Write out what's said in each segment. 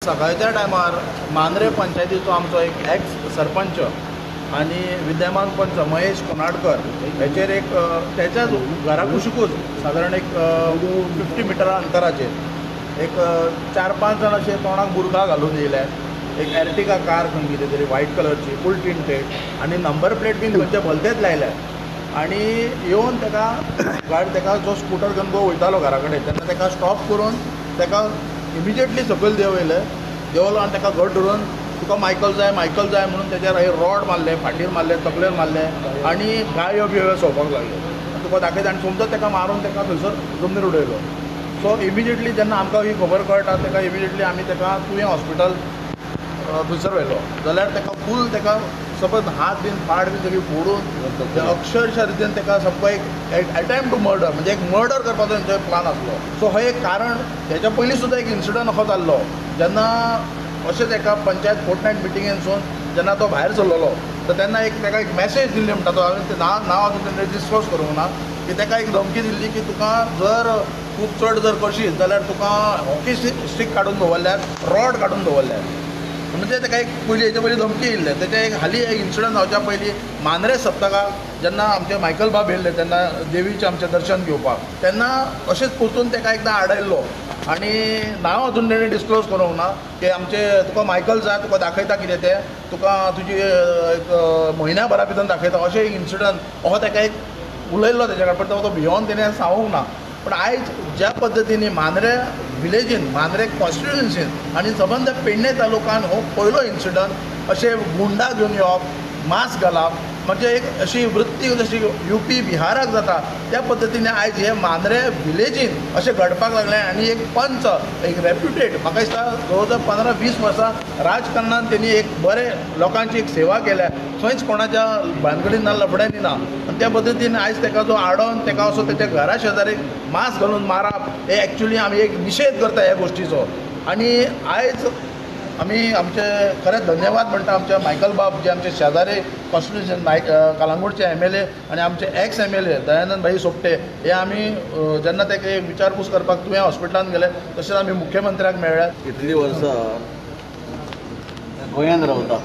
सकाळच्या टायमार मांद्रे पंचायतीचो आमचो एक एक्स सरपंच आनी विद्यमान पंच महेश कोनाडकर हेचेर एक तेच्याच घरा कुशिकूच सादारण एक 50 मिटरा अंतराचेर एक 4-5 जाण अशे तोंडाक बुरखा घालून येयले. एक एर्टिगा कार खंय कितें तरी व्हायट कलरची फूल टिंटेड आनी नंबर प्लेट बीन खंयचे भलतेच लायले आनी येवन तेका गाडी तेका जो स्कुटर घेवन गो वयतालो घरा कडेन तेन्ना तेका स्टॉप करून तेका इमिजिएटली सकयल देंवयले. देंवलो आनी तेका घट धरून तुका मायकल जाय मायकल जाय म्हणून तेजेर हे रॉड मारले, फाटीर मारले, तकलेर मारले आनी गाळयो बिळयो सोंपपाक लागले. तुका दाखयता आनी समजत तेका मारून तेका थंयसर जमनीर उडयलो. सो इमिजिएटली जेन्ना आमकां ही खबर कळटा तेका इमिजिएटली आमी तेका तुयें हॉस्पिटल थंयसर व्हेलो जाल्यार तेका फूल तेका सपोज हात बीन पाड बीन सगळी फोडून अक्षरशा रितीन तेका सामको एक एटेम्प्ट टू मर्डर म्हणजे एक मर्डर करपाचो तेंचो प्लान आसलो. सो हो एक कारण. हेच्या पयलीं सुद्दां एक इन्सिडंट असो जाल्लो जेन्ना अशेंच एका पंचायत फोर्टनायट मिटिंगेनसून जेन्ना तो भायर सरलेलो तर तेन्ना एक तेका एक मॅसेज दिल्ली म्हणटा तो हांवें तें नांव अजून तेणें डिस्क्लोज करूंक ना की तेका एक धमकी दिल्ली की तुका जर खूब चड जर करशीत जाल्यार तुका हॉकी स्टीक काडून दवरल्यार, रॉड काडून दवरल्यार. म्हणजे तेका एक पयलीं हेच्या पयलीं धमकी येयल्ले. तेच्या एक हालीं एक इन्सिडंट जावच्या पयलीं मांद्रे सप्तकाक जेन्ना आमचे मायकल बाब येयल्ले तेन्ना देवीचें आमचें दर्शन घेवपाक तेन्ना अशेंच परतून तेका एकदां आडयल्लो आनी नांव अजून तेणें डिस्क्लोज करूंक ना की आमचे तुका मायकल जाय तुका दाखयता कितें तें तुका तुजी एक म्हयन्या भरा भितर दाखयता अशें एक इन्सिडंट असो तेका एक उलयल्लो तेज्या कडेन, पण तो भियोन तेणें सांगूंक ना. पण आयज ज्या पद्दतीन मांद्रे विलेजीन मांद्रे कॉन्स्टिट्युएन्सीन आनी सबंद पेडणे तालुक्यान हो पयलो इन्सिडंट अशें गुंडा घेवन येवप, मास्क घालप म्हणजे एक अशी वृत्ती जशी यूपी बिहाराक जाता त्या पद्दतीन आयज हे मांद्रे विलेजीन अशें घडपाक लागलें. आनी एक पंच एक रेप्युटेड म्हाका दिसता जवळ जवळ 15-20 वर्सां राजकारणान तेणी एक बरें लोकांची एक सेवा केल्या, खंयच कोणाच्या भानगडीन ना लफड्यांनी ना. आनी त्या पद्दतीन आयज तेका जो आडोवन तेका असो तेच्या घरा शेजारी मास्क घालून मारप हे एक्चुली आमी एक निशेध करता ह्या गोश्टीचो. आनी आयज आमी आमचे खरेंच धन्यवाद म्हणटा आमच्या मायकल बाब जे आमचे शेजारी कॉन्स्टिट्युशन कलांगूटचे MLA आनी आमचे एक्स MLA Dayanand भाई सोपटे हे आमी जेन्ना तेका विचारपूस करपाक तुवें हॉस्पिटलान गेले तशेंच आमी मुख्यमंत्र्याक मेळ्ळे. कितलीं वर्सां गोंयांत रावता,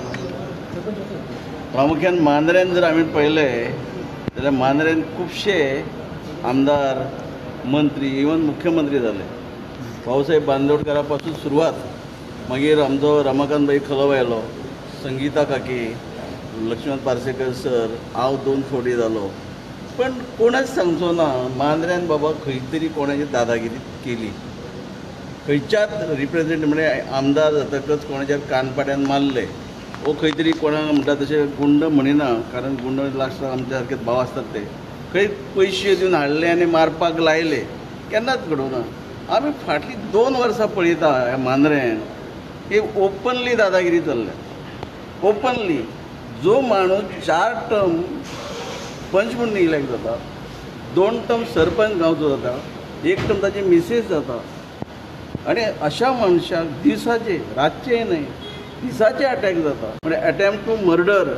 प्रामुख्यान मांद्र्यान जर आमी पळयलें जाल्यार मांद्र्यान खुबशे आमदार, मंत्री, इवन मुख्यमंत्री जाले. भाऊसाहेब बांदोडकरा पासून सुरवात, मागीर आमचो रमाकांत भाई खलप आयलो, संगीता काकी, लक्ष्मण पार्सेकर सर, हांव 2 फावटी जालो. पण कोणच सांगचो ना मांद्र्यान बाबा खंय तरी कोणाची दादागिरी केली, खंयच्याच रिप्रेझेंट म्हणजे आमदार जातकच कोणाच्या कानपाट्यान मारले वो खंय तरी कोणाक म्हणटा तशें गुंड म्हणिना, कारण गुंड लास्टाक आमच्या सारके भाव आसतात ते खंय पयशे दिवन हाडले आनी मारपाक लायले, केन्नाच घडोवना. आमी फाटलीं 2 वर्सां पळयता ह्या मांद्र्यान की ओपनली दादागिरी चल्ल्या. ओपनली जो माणूस 4 टर्म पंच म्हणून इलेक्ट जाता, 2 टर्म सरपंच गांवचो जाता, 1 टर्म ताची मिसेस जाता, आनी अशा मनशाक दिसाचे, रातचे न्हय, दिसाचे अटॅक जाता. म्हणजे अटेम्प्ट टू मर्डर,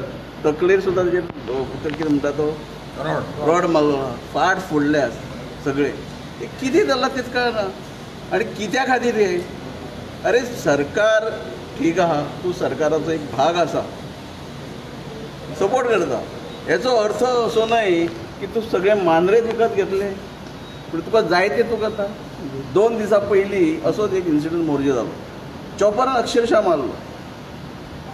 तकलेर सुद्दां ताचेर कितें म्हणटा तो रॉड मारलो, फाट फोडल्या सगळे. ते कितें जालां तेच कळना आनी कित्या खातीर हे. अरे सरकार ठीक आहा, तूं सरकाराचो एक भाग आसा, सपोर्ट करता, हेचो अर्थ असो न्हय की तूं सगळे मांद्रेच विकत घेतले पूण तुका जाय ते तूं करता. 2 दिसां पयलीं असोच एक इन्सिडंट मोरजे जालो, चॉपरान अक्षरशा मारलो.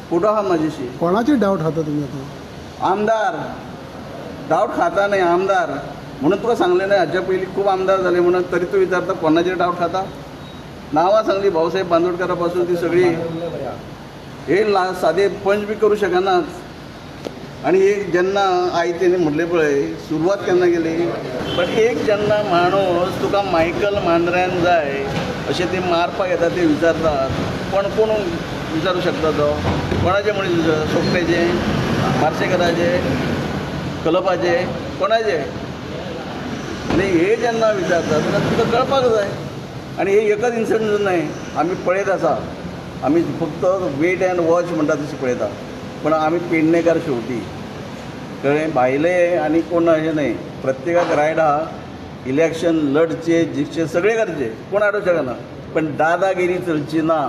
फोटो आहा म्हाजेशी. कोणाची डावट खाता तुमी आतां? आमदार डावट खाता न्हय, आमदार म्हणून तुका सांगलें न्हय हाच्या पयलीं खूब आमदार जाले म्हणून, तरी तूं विचारता कोणाचेर डावट खाता. नांवां सांगली भाऊसाहेब बांदोडकरा पासून ती सगळी हे सादे पंच बी करूं शकनात. आनी एक जेन्ना आयतेने म्हटलें पळय सुरवात केन्ना केली, बट एक जेन्ना माणूस तुका मायकल मांद्र्यान जाय अशें ते मारपाक येता ते विचारतात, पण कोण विचारूं शकता तो? कोणाचे म्हणून विचारता? सोपटेचे, पार्सेकराचे, खलपाचे, कोणाचे? आनी हे जेन्ना विचारतात तेन्ना तुका कळपाक जाय. आनी हे एकच इन्सिडंट न्हय, आमी पळयत आसा, आमी फक्त वेट अँड वॉच म्हणटा तशें पळयता, पण आमी पेडणेकार शेवटी कळ्ळें, भायले आनी कोण अशें न्हय, प्रत्येकाक रायट आहा, इलेक्शन लढचे जिखचे सगळे करचे, कोण आडोवंक शकना, पण दादागिरी चलची ना.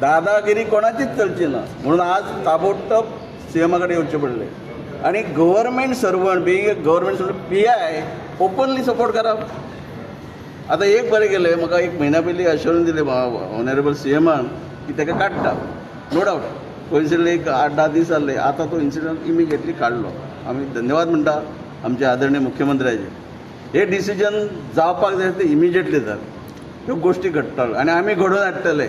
दादागिरी कोणाचीच चलची ना म्हणून आज ताबडतोब सीएमा कडेन येवचें पडलें. आनी government servant being a government servant PI openly support करप. आतां एक बरें केलें, म्हाका एक म्हयन्या पयलीं अश्योरन्स दिलें ऑनरेबल सीएमान की ताका काडटा, नो डावट. कोइन्सिडंटली एक 8-10 दीस जाल्ले, आतां तो इन्सिडंट इमिजिएटली काडलो. आमी धन्यवाद म्हणटा आमच्या आदरणीय मुख्यमंत्र्याचे. हे डिसिजन जावपाक जाय ते इमिजिएटली जालें. ह्यो गोश्टी घडटाल्यो आनी आमी घडोवन हाडटले.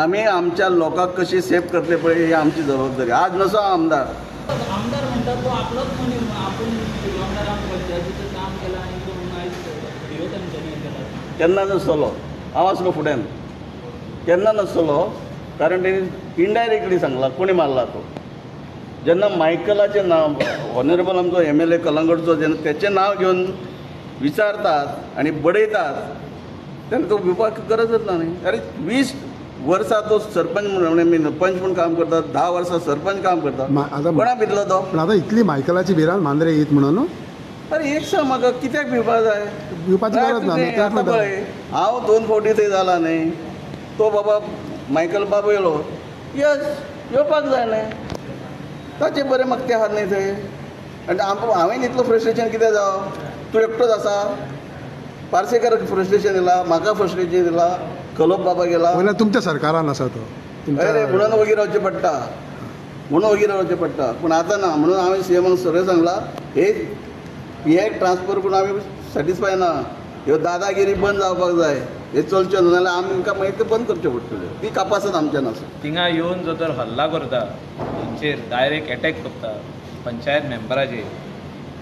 आमी आमच्या लोकांक कशी सेफ करतले पळय ही आमची जबाबदारी. आज नसो आमदार आमदार म्हणटा तो आपलोच मनीस, आपूण आमदारान पंचायतीचें काम केलां आनी तो आयज व्हिडियो तेंच्यांनी केला. केन्ना नासतलो, हांव आसलो फुड्यान, केन्ना नासतलो, कारण तेणी इनडायरेक्टली सांगला कोणी मारला तो. जेन्ना मायकलाचें नांव ऑनरेबल आमचो MLA कलंगडचो जेन्ना तेचें नांव घेवन विचारतात आनी बडयतात तेन्ना तो भिवपाक गरजच ना न्ही. अरे 20 वर्सां तो सरपंच म्हणून पंच म्हूण काम करता, 10 वर्सां सरपंच काम करता, कोणा भितलो तो? पण आतां इतली मायकलाची भिरांत मांद्रे येत म्हणून अरे एक सांग म्हाका कित्याक भिवपाक जाय? भिवपाची गरज ना. आतां पळय हांव 2 फावटी थंय जाला न्ही, तो बाबा मायकल बाब येयलो, यस येवपाक जाय न्ही, ताचें बरें म्हाका तें आहा न्ही थंय. आनी हांवें इतलो फ्रस्ट्रेशन कितें जावं, तूं एकटोच आसा, पार्सेकाराक फ्रस्ट्रेशन दिलां, म्हाका फ्रस्ट्रेशन दिलां, खलोप बाबा गेला. वयल्यान तुमच्या सरकारान आसा तो. अरे म्हणून वगीर रावचें पडटा, म्हणून वगीर रावचें पडटा. पूण आतां ना, म्हणून हांवें सीएमाक सगळें सांगलां, हे पीआयक ट्रान्सफर करून आमी सॅटिस्फाय ना, ह्यो दादागिरी बंद जावपाक जाय, हे चलचें ना जाल्यार आमकां मागीर तें बंद करचें पडटलें. ती कापासत आमच्यान आसा. थिंगा येवन जो तर हल्ला करता तेंचेर, डायरेक्ट एटॅक करता panchayat मेंबराचेर,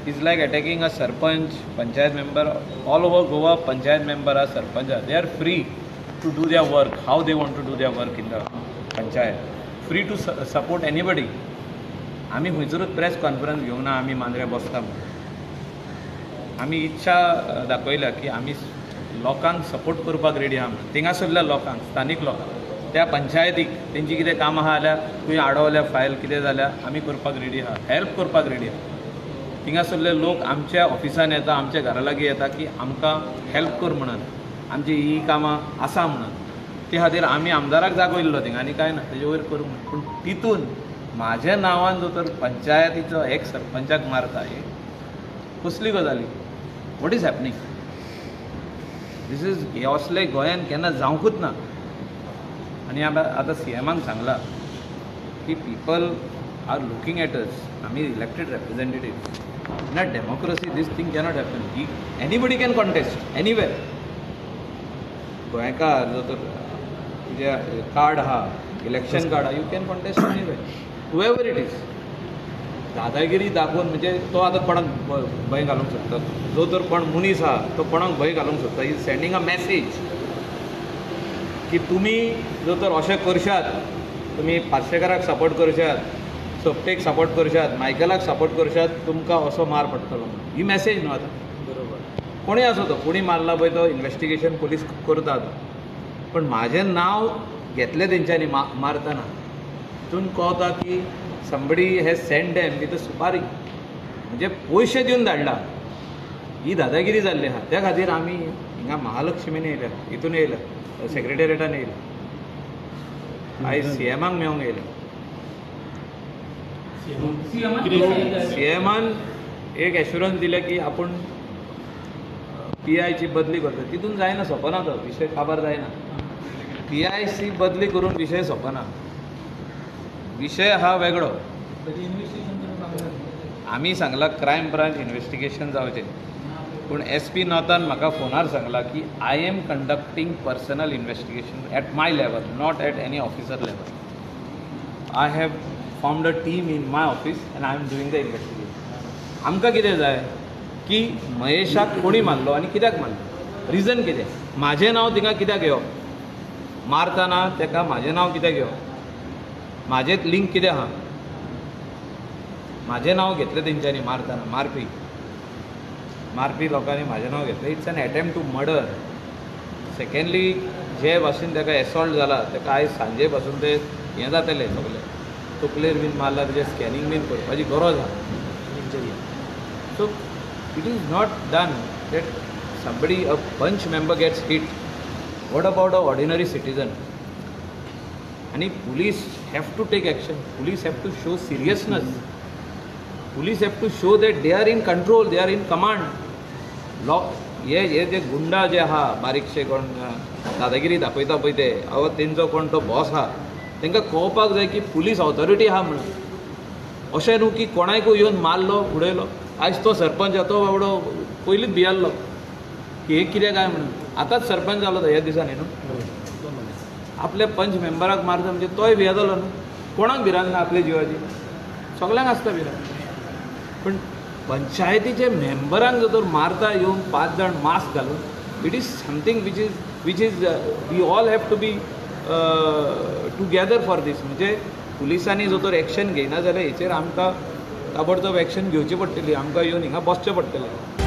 is like attacking a sarpanch, panchayat member. All over Goa panchayat member are sarpanch, they are free to do their work how they want to do their work in the panchayat, free to support anybody. आमी खंयसरूच press conference घेवना, आमी मांद्र्या बसता म्हणून. आमी इच्छा दाखयल्या की आमी लोकांक सपोर्ट करपाक रेडी आहा म्हणून. थिंगासरल्या लोकांक, स्थानीक लोकांक, त्या पंचायतीक तेंची कितें कामां आहा जाल्यार, खंय आडवल्या फायल कितें जाल्यार आमी करपाक रेडी आहा, हेल्प करपाक रेडी आहा. थिंगासरले लोक आमच्या ऑफिसान येता, आमच्या घरा लागीं येता की आमकां हेल्प कर म्हणून, आमची ही कामां आसा म्हणून. ते खातीर आमी आमदाराक जागो इल्लो थिंगा आनी कांय ना तेजे वयर करूं म्हणून. पूण तितून म्हाज्या नांवान जो तर पंचायतीचो एक सरपंचाक मारता, हे कसली गजाली? What is happening? This is हे असले गोंयान केन्ना जावंकूच ना. आनी आतां सीएमाक सांगलां की people are looking at us, आमी elected representative. In a democracy this thing cannot happen. Anybody can contest anywhere. गोंयकार जो तर तुजें कार्ड आहा, इलेक्शन कार्ड आहा, you can contest anywhere, whoever it is. दादागिरी दाखोवन म्हणजे तो आतां कोणाक भंय घालूंक शकता, जो तर कोण मनीस आहा तो कोणाक भंय घालूंक शकता. Is sending a message की तुमी जो तर अशें करशात, तुमी पार्सेकाराक सपोर्ट करशात, सोपटेक सपोर्ट करशात, मायकलाक सपोर्ट करशात, तुमकां असो मार पडटलो. ही मॅसेज न्हू आतां. बरोबर, कोणूय आसूं तो, कोणी मारला पळय तो इन्वेस्टिगेशन पुलीस करता आतां. पण म्हाजें नांव घेतलें तेंच्यांनी मारतना, तितून कळटा की somebody has sent them with a सुपारी, म्हणजे पयशे दिवन धाडला. ही दादागिरी जाल्ली आहा. त्या खातीर आमी हिंगा महालक्ष्मीन येयल्या, हितून येयल्या, सेक्रेटेरिएटान येयल्या, आयज सीएमाक मेळोंक येयल्या. सीएमान एक एश्युरन्स दिलें की आपूण पीआयची बदली करता. तितून जायना, सोंपना तो विशय, काबार जायना. पीआयसी बदली करून विशय सोंपना, विशय हा वेगळो. आमी सांगला क्रायम ब्रांच इन्वेस्टिगेशन जावचें, पूण एस पी नॉतान म्हाका फोनार सांगला की I am conducting personal investigation at my level, not at any officer level. I have formed a team in my office and I am doing the investigation. आमकां कितें जाय की महेशाक कोणी मारलो आनी कित्याक मारलो, रिजन कितें, म्हाजें नांव थिंगा कित्याक घेवप, मारतना तेका म्हाजें नांव कित्याक घेवप, म्हाजें लिंक कितें आहा, म्हाजें नांव घेतलें तेंच्यांनी मारतना, मारपी मारपी लोकांनी म्हाजें नांव घेतलें. It's an attempt to murder. Secondly, जे भाशेन ताका एसॉल्ट जाला ताका आयज सांजे पासून ते हें जातलें सगलें, तकलेर बीन मारला, तेजें स्कॅनिंग बीन करपाची गरज आहा. So it is not done that somebody, a panch member gets hit. What about a ordinary citizen? आनी police have to take action, police have to show seriousness, police have to show that they are in control, they are in command. Law हे हे जे गुंडा जे आहा बारीकशे कोण दादागिरी दाखयता पळय ते अहो तेंचो कोण तो बॉस आहा तांकां कळपाक जाय की पुलीस ऑथॉरिटी आहा म्हणून. अशें न्हू की कोणाकूय येवन मारलो उडयलो. आयज तो सरपंच आहा तो बाबडो पयलींच भियेल्लो की हें कितें काय म्हणून. आतांच सरपंच जालो तो ह्या दिसांनी न्हू, आपल्या पंच मेंबराक मारता म्हणजे तोय भियेतलो न्हू. कोणाक भिरांत ना आपल्या जिवाची, सगल्यांक आसता भिरांत. पूण पंचायतीचे मेंबरांक जर तर मारता येवन 5 जाण मास्क घालून, it is something which is we all have to be together for this. म्हणजे पुलिसांनी जर तर एक्शन घेयना जाल्यार हेचेर आमकां ताबडतोब एक्शन घेवची पडटली, आमकां येवन हिंगा बसचें पडटलें.